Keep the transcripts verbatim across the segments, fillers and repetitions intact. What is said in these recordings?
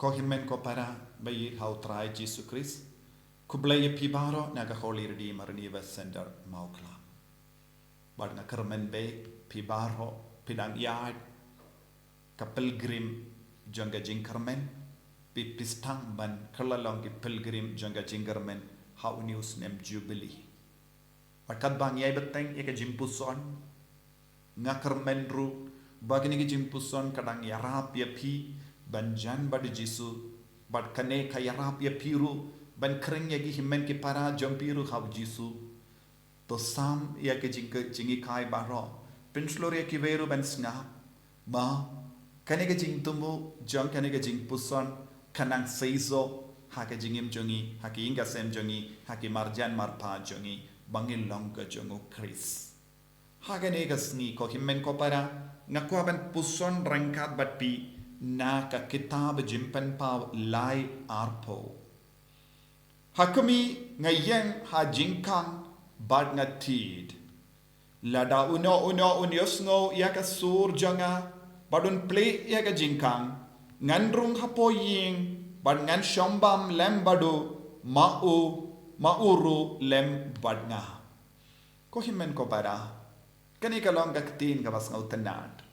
Ko hynmen ko para ba ïeit ha u Trai Jisu Khrist, khublei ïa phi baroh na ka Holy Redeemer Revival Centre Mawkhlam. Bad nga kyrmen bha phi baroh phi dang ïaid ka pilgrim jong ka jingkyrmen, phi phi sdang ban kylla long ki pilgrim jong ka jingkyrmen ha une u snem Jubilee. Bad katba ngi ïai bteng ïa ka jingpuson, nga kyrmen ruh ba kane ka jingpuson ka dang ïarap ïa phi ban jan bad u Jisu, bad kane ka ïarap ïa phi ruh ban khring ïa ki hynmen ki para jong phi ruh ha u Jisu. To sam ïa ka jing, jinghikai baroh, pynshlur ïa kiwei ruh ban sngap ba kane ka jingthmu jong kane ka jingpuson ka nang seisoh ha ka jingim jong ngi, ha ka ïing ka sem jong ngi, ha ki marjan marpa jong ngi, ba ngin long ka jong u Khrist. Ha kane ka sngi ko hynmen ko para, nga kwah ban puson ryngkat bad phi na ka kitab Jingpynpaw lai arphew. Ha khmih nga ïeng ha jingkhang bad nga tied. Lada uno uno un ïohsngew ïa ka sur jong nga bad un plie ïa ka jingkhang, ngan rung hapoh ïing bad ngan shong bam lem bad u, ma u, ma u ruh lem bad nga. Ko hynmen ko para, kane ka long ka ktien kaba sngewtynnad.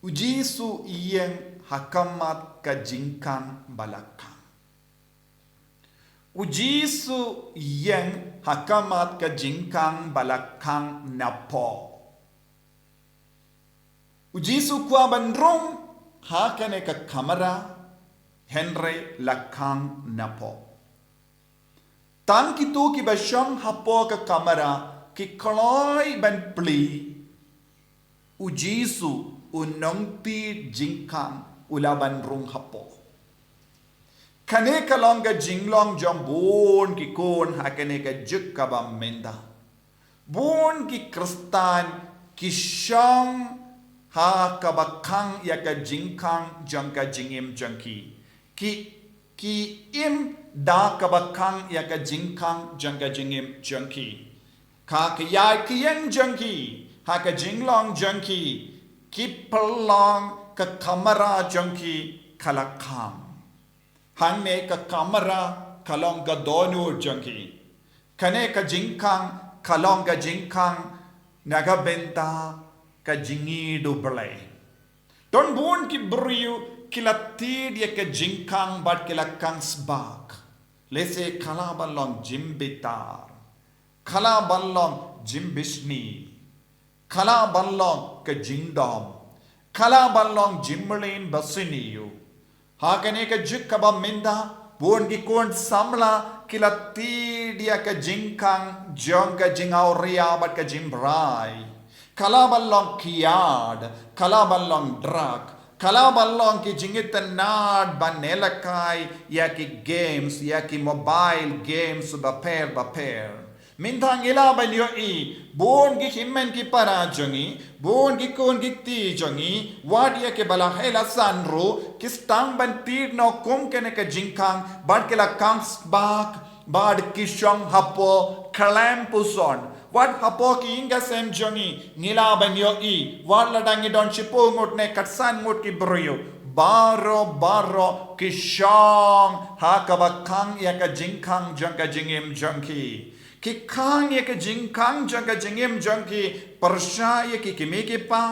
U Jisu u ïeng ha khmat ka jingkhang ba la khang. U Jisu u ïeng ha khmat ka jingkhang ba la khang na pop. U Jisu u kwah ban rung ha kane ka kamra, hynrei la khang na pop. Tang kito kiba shong hapoh ka kamra ki kloi ban plie. U Jisu u nongtied jingkhang u lah ban rung hapoh. Kane ka long ka jinglong jong bun ki khun ha kane ka juk kaba mynta. Bun ki Khristan ki shong ha kaba khang ïa ka jingkhang jong ka jingim jong ki. Ki, ki im da kaba khang ïa ka jingkhang jong ka jingim jong ki. Ha ka ïaid ka ïeng jong ki, ha ka jinglong jong ki, ki pynlong ka kamra jong ki ka la khang. Hangne ka kamra ka long ka dohnud jong ki. Kane ka jingkhang ka long ka jingkhang na ka bynta ka jingïeit U Blei. Don bun ki briew ki la tied ïa ka jingkhang bad ki la khang sbak. Lehse ka lah ban long jingbitar. Ka lah ban long jingbishni. Ka lah ban long ka jingdom. Ka lah ban long jingmlien basniew. Ha kane ka juk kaba mynta, bun ki khun samla ki la tied ïa ka jingkhang jong ka jingawria bad ka jingbrai. Ka lah ban long kiad, ka lah ban long drug, ka lah ban long ki jingitynnad ban ïalehkai ïa ki games, ïa ki mobile games bapher bapher. Mynta ngi lah ban ïohi, bun ki hynmen ki para jong ngi, bun ki khun ki kti jong ngi, wat ïa kiba la heh la san ruh, ki sdang ban tied noh kum kane ka jingkhang, bad ki la khang sbak, bad ki shong hapoh khlem puson. Wat hapoh ki ïing ki sem jong ngi, ngi lah ban ïohi, wat lada ngi don shiphew ngut ne khatsan ngut ki briew, baroh baroh ki shong ha kaba khang ïa ka jingkhang jong ka jingim jong ki. Ki khang ïa ka jingkhang jong ka jingim jong ki, pyrshah ïa ki kmie ki kpa,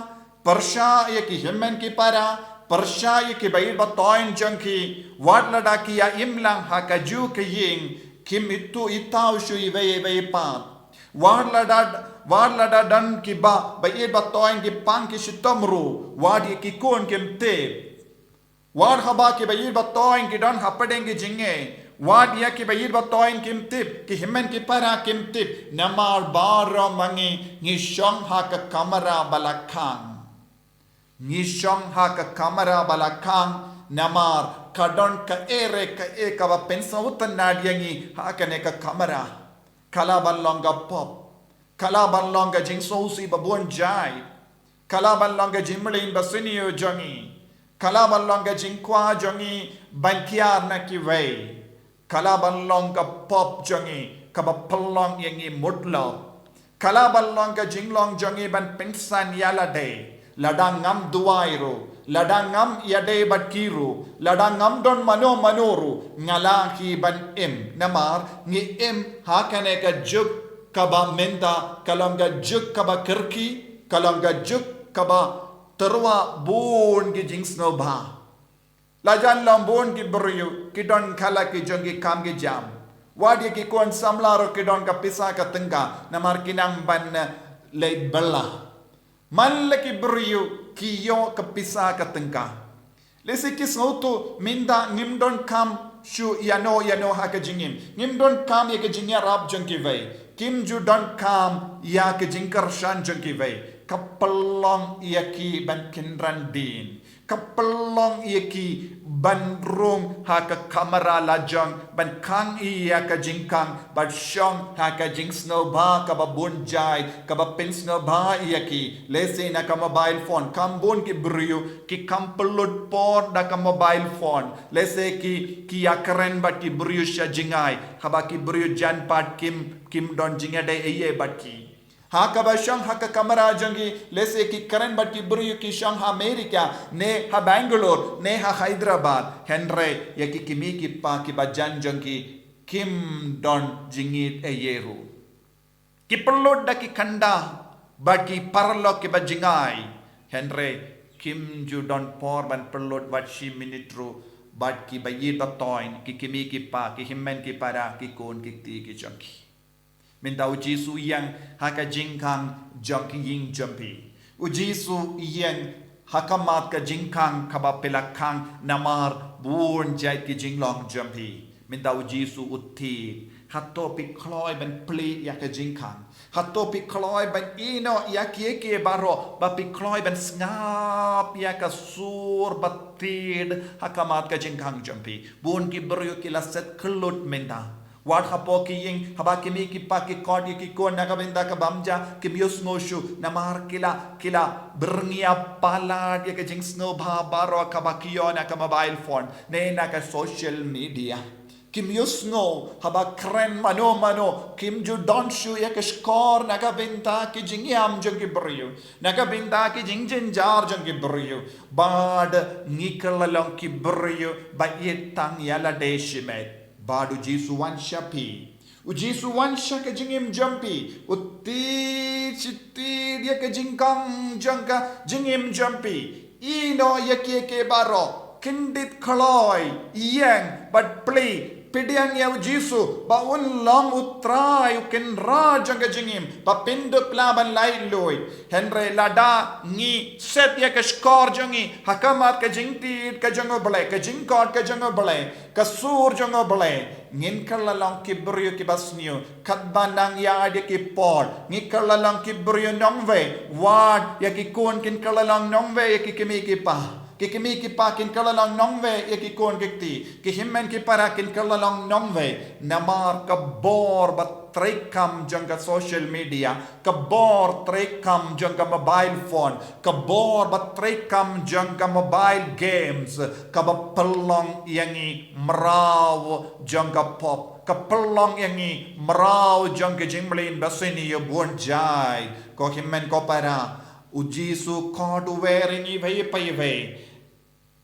pyrshah ïa ki hynmen ki para, pyrshah ïa kiba ïeit ba toiñ jong ki, wat lada ki ïa im lang ha kajuh ka ïing, kim ithuh ithaw shuh iwei ïa iwei pat. Wat lada, wat lada don kiba, ba ïeit ba toiñ ki pang ki shitom ruh, wat ïa ki khun kim tip. Wat haba kiba ïeit ba toiñ ki don hapdeng ki jingeh. Wat ïa kiba ïeit ba toiñ kim tip, ki hynmen ki para kim tip. Namar baroh ma ngi ngi shong ha ka kamra ba la khang. Ngi shong ha ka kamra ba la khang, namar ka don kaei re kaei kaba pynsngewtynnad ïa ngi ha kane ka kamra. Ka lah ban long ka pop. Ka lah ban long ka jingsngewsih ba bun jait. Ka lah ban long ka jingmlien basniew jong ngi. Ka lah ban long ka jingkwah jong ngi ban kiar na kiwei. Ka lah ban long ka pop jong ngi, kaba pynlong ïa ngi mutlop. Ka lah ban long ka jinglong jong ngi ban pynsan ïa lade. Lada ngam duwai ruh, lada ngam ïadei bad ki ruh, lada ngam don mano mano ruh, nga lah hi ban im. Namar ngi im ha kane ka juk kaba mynta, ka long ka juk kaba kyrki, ka long ka juk kaba tyrwa bun ki jingsngewbha. La jan long bun ki briew ki don kala ki jong ki kam ki jam. Wat ïa ki khun samla ruh ki don ka pisa ka tyngka, namar ki nang ban, eh, leit bylla. Man la ki briew ki ïoh ka pisa ka tyngka. Lehse ki sngewthuh mynta ngim don kam shuh ïano ïano ha ka jingim. Ngim don kam ïa ka jingïarap jong kiwei. Kim ju don kam ïa ka jingkyrshan jong kiwei. Ka pynlong ïa ki ban kynran dien. Ka pynlong ïa ki ban rung ha ka kamra lajong, ban khang ïa ka jingkhang, ban shong ha ka jingsngewbha kaba bun jait, kaba pynsngewbha ïa ki. Lehse na ka mobile phone, kham bun ki briew ki kham pynlut por da ka mobile phone. Lehse ki, ki ïakren bad ki briew sha jngai, haba ki briew jan pat kim, kim don jingïadei ei ei bad ki. Ha kaba shong ha ka kamra jong ki, lehse ki kren bad ki briew ki shong ha America, ne ha Bangalore, ne ha Hyderabad. Hynrei ïa ki kmie ki kpa kiba jan jong ki, kim don jingïeit ei ei ruh. Ki pynlut da ki khyndew bad ki paralok kiba jngai. Hynrei kim ju don por ban pynlut wat shi minit ruh bad kiba ïeit ba toiñ, ki kmie ki kpa, ki hynmen ki para, ki khun ki kti ki jong ki. Mynta u Jisu ïeng ha ka jingkhang jong ki ïing jong phi. U Jisu ïeng ha khmat ka jingkhang kaba phi la khang namar bun jait ki jinglong jong phi. Mynta u Jisu u thied. Hato phi kloi ban plie ïa ka jingkhang? Hato phi kloi ban ïehnoh ïa kiei kiei baroh ba phi kloi ban sngap ïa ka sur ba thied ha khmat ka jingkhang jong phi? Bun ki briew ki la set khyllut mynta. Wat hapoh ki ïing, haba ki kmie ki kpa ki khot ïa ki khun na ka bynta ka bam ja, kim ïohsngew shuh, namar ki la, ki la byrngiew palat ïa ka jingsngewbha baroh kaba ki ïoh na ka mobile phone, ne na ka social media. Kim ïohsngew haba kren mano mano, kim ju don shuh ïa ka shkor na ka bynta ki jingïam jong ki briew, na ka bynta ki jingjynjar jong ki briew. Bad ngi kylla long ki briew ba ïeit tang ïa lade shimet. Bad u Jisu wan sha phi. U Jisu wan sha ka jingim jong phi. U thied shi thied ïa ka jingkhang jong ka jingim jong phi. Ïehnoh ïa kiei kiei baroh. Kyndit kloi, ïeng bad plie. Pdiang ïa u Jisu ba un long u Trai, u Kynrad jong ka jingim, ba phin dup lah ban laitluid. Hynrei lada ngi set ïa ka shkor jong ngi ha khmat ka jingthied ka jong U Blei, ka jingkhot ka jong U Blei, ka sur jong U Blei, ngin kylla long ki briew kiba sniew. Katba nang ïaid ïa ki por, ngi kylla long ki briew nongwei. Wat ïa ki khun kin kylla long nongwei ïa ki kmie ki kpa. Ki kmie ki kpa kin kylla long nongwei ïa ki khun ki kti. Ki hynmen ki para kin kylla long nongwei. Namar ka bor ba treikam jong ka social media, ka bor treikam jong ka mobile phone, ka bor ba treikam jong ka mobile games, kaba pynlong ïa ngi mraw jong ka pop, ka pynlong ïa ngi mraw jong ka jingmlien ba sniew bun jait. Ko hynmen ko para, u Jisu u khot uwei ïa ngi iwei pa iwei.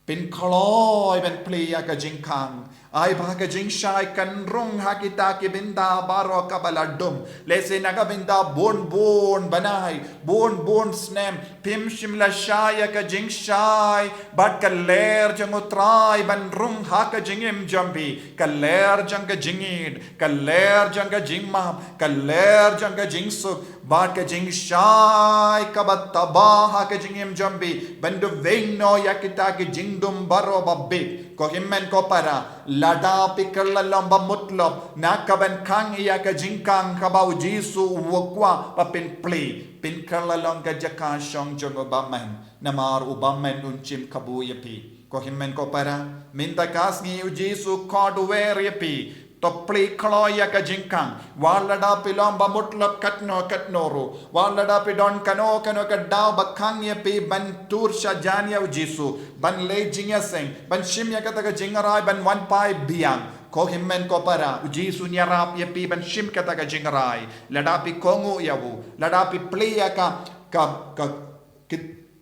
Phin kloi ban plie ïa ka jingkhang. Ai ba ka jingshai kan rung ha kita ki bynta baroh kaba la dum. Lehse na ka bynta bun bun bnai, bun bun snem, phim shym la shai ïa ka jingshai bad ka lyer jong U Trai ban rung ha ka jingim jong phi. Ka lyer jong ka jingïeit, ka lyer jong ka jingmap, ka lyer jong ka jingsuk, bad ka jingshai kaba taba ha ka jingim jong phi, ban duweng noh ïa kita ki jingdum baroh ba bieit. Ko hynmen ko para, lada phi kylla long ba mutlop na ka ban khang ïa ka jingkhang kaba u Jisu u kwah ba phin plie, phin kylla long ka jaka shong jong u Bamon. Namar u Bamon un shim kabu ïa phi. Ko hynmen ko para, mynta ka sngi u Jisu u khot uwei ïa phi. To plie kloi ïa ka jingkhang. Wat lada phi long ba mutlop katno katno ruh. Wat lada phi don kano kano ka daw ba khang ïa phi ban tur shajan ïa u Jisu, ban leit jingïaseng, ban shim ïa kata ka jingrai ban wan phai biang. Ko hynmen ko para, u Jisu un ïarap ïa phi ban shim kata ka jingrai. Lada phi kohnguh ïa u, lada phi plie ïa ka, ka, ka, ki,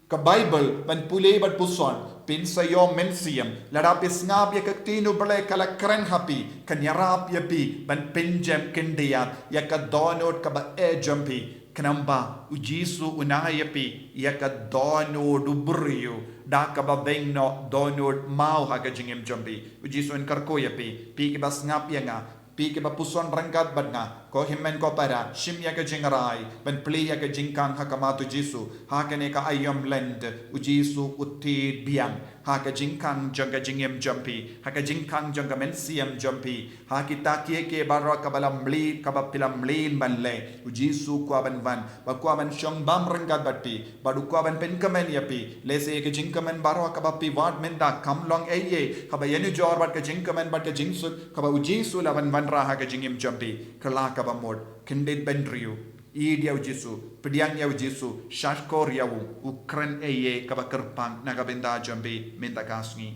Ka Baibl, ban pule bad puson, phin sa ïoh mynsiem, lada phi sngap ïa ka ktien U Blei ka la kren ha phi, kan ïarap ïa phi, ban pynjem khyndiat, ïa ka dohnud kaba eh jong phi, khnang ba, U Jisu un ai ïa phi, ïa ka dohnud u briew, da kaba beiñ noh dohnud maw ha ka jingim jong phi, U Jisu un kyrkhu ïa phi, phi kiba sngap ïa nga, phi kiba puson ryngkat bad nga, ko hynmen ko para, shim ïa ka jingrai, ban plie ïa ka jingkhang ha khmat U Jisu, ha kane ka aïom Lent, U Jisu u thied biang, ha ka jingkhang jong ka jingim jong phi, ha ka jingkhang jong ka mynsiem jong phi, ha kita kiei kiei baroh kaba la mlien, kaba phi la mlien ban leh, U Jisu u kwah ban wan, ba u kwah ban shong bam ryngkat bad phi, bad u kwah ban pynkmen ïa phi, lehse ïa ka jingkmen baroh kaba phi wad mynta kam long ei ei, kaba ïanujor bad ka jingkmen bad ka jingsuk, kaba U Jisu u la wan wanrah ha ka jingim jong phi, kylla kaba mut, khyndiat bynriew, ïeit ïa U Jisu, pdiang ïa U Jisu, shahshkor ïa u, u kren ei ei kaba kyrpang na ka bynta jong phi mynta ka sngi.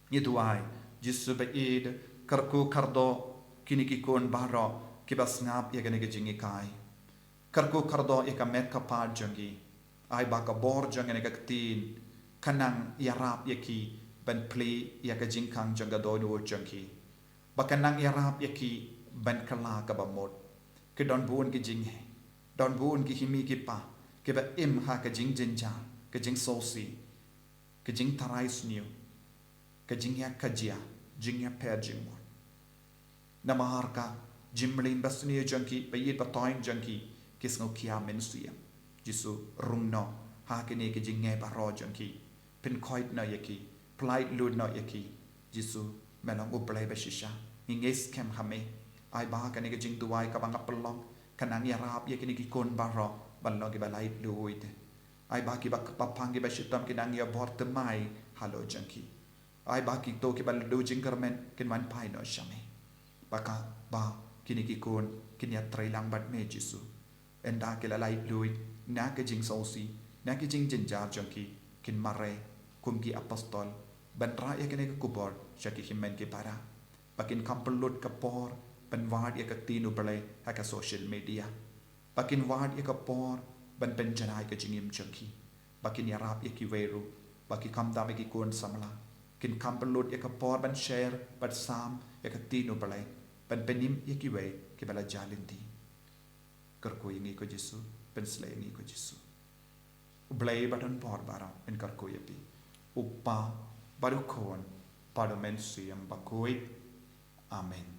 Ngi duwai, Jisu ba ïeit, kyrkhu kyrdoh, kine ki khun baroh, kiba sngap ïa kane ka jinghikai. Kyrkhu kyrdoh ïa ka met ka phad jong ki. Ai ba ka bor jong kane ka ktien, kan nang ïarap ïa ki, ban plie ïa ka jingkhang jong ka dohnud jong ki. Ba kan nang ïarap ïa ki, ban kylla kaba mut. Ki don bun ki jingheh. Don bun ki hynmen ki pa. Kiba im ha ka jingjynjar, ka jingsngewsih, ka jingtharai sniew, ka jingïakajia, jingïapher jingmut. Namar ka jingmlien basniew jong ki, ba ïeit ba toiñ jong ki, ki sngewkhia mynsiem. Jisu rung noh, ha kine ki jingngeit baroh jong ki. Pynkhuid noh ïa ki, pyllait lut noh ïa ki. Jisu, me long U Blei ba shisha. Ngi ngeit skhem ha me. Ai ba kane ka jingduwai kaba nga pynlong, kan nang ïarap ïa kine ki khun baroh, ban long kiba lait luid. Ai ba kiba, ba pang kiba shitom kin nang ïa bor thymmai, halor jong ki. Ai ba kito kiba la duh jingkyrmen, kin wan phai noh sha me. Ba ka, ba, kine ki khun, kin ïatrei lang bad me Jisu. Ynda ki la lait luid, na ka jingsngewsih, na ka jingjynjar jong ki, kin mareh, kum ki apostol, ban rah ïa kane ka khubor, sha ki hynmen ki para. Ba kin kham pynlut ka por, ban wad ïa ka ktien U Blei, ha ka social media. Ba kin wad ïa ka por, ban pynjanai ka jingim jong ki. Ba kin ïarap ïa kiwei ruh, ba ki khamtam ïa ki khun samla. Kin kham pynlut ïa ka por ban share, ban sam, ïa ka ktien U Blei. Ban pynim ïa kiwei, kiba la jah lynti. Kyrkhu ïa ngi ko Jisu, pynshlei ïa ngi ko Jisu. U Blei ba don bor baroh, un kyrkhu ïa phi. U Kpa, bad u Khun, bad u Mynsiem Bakhuid. Amen.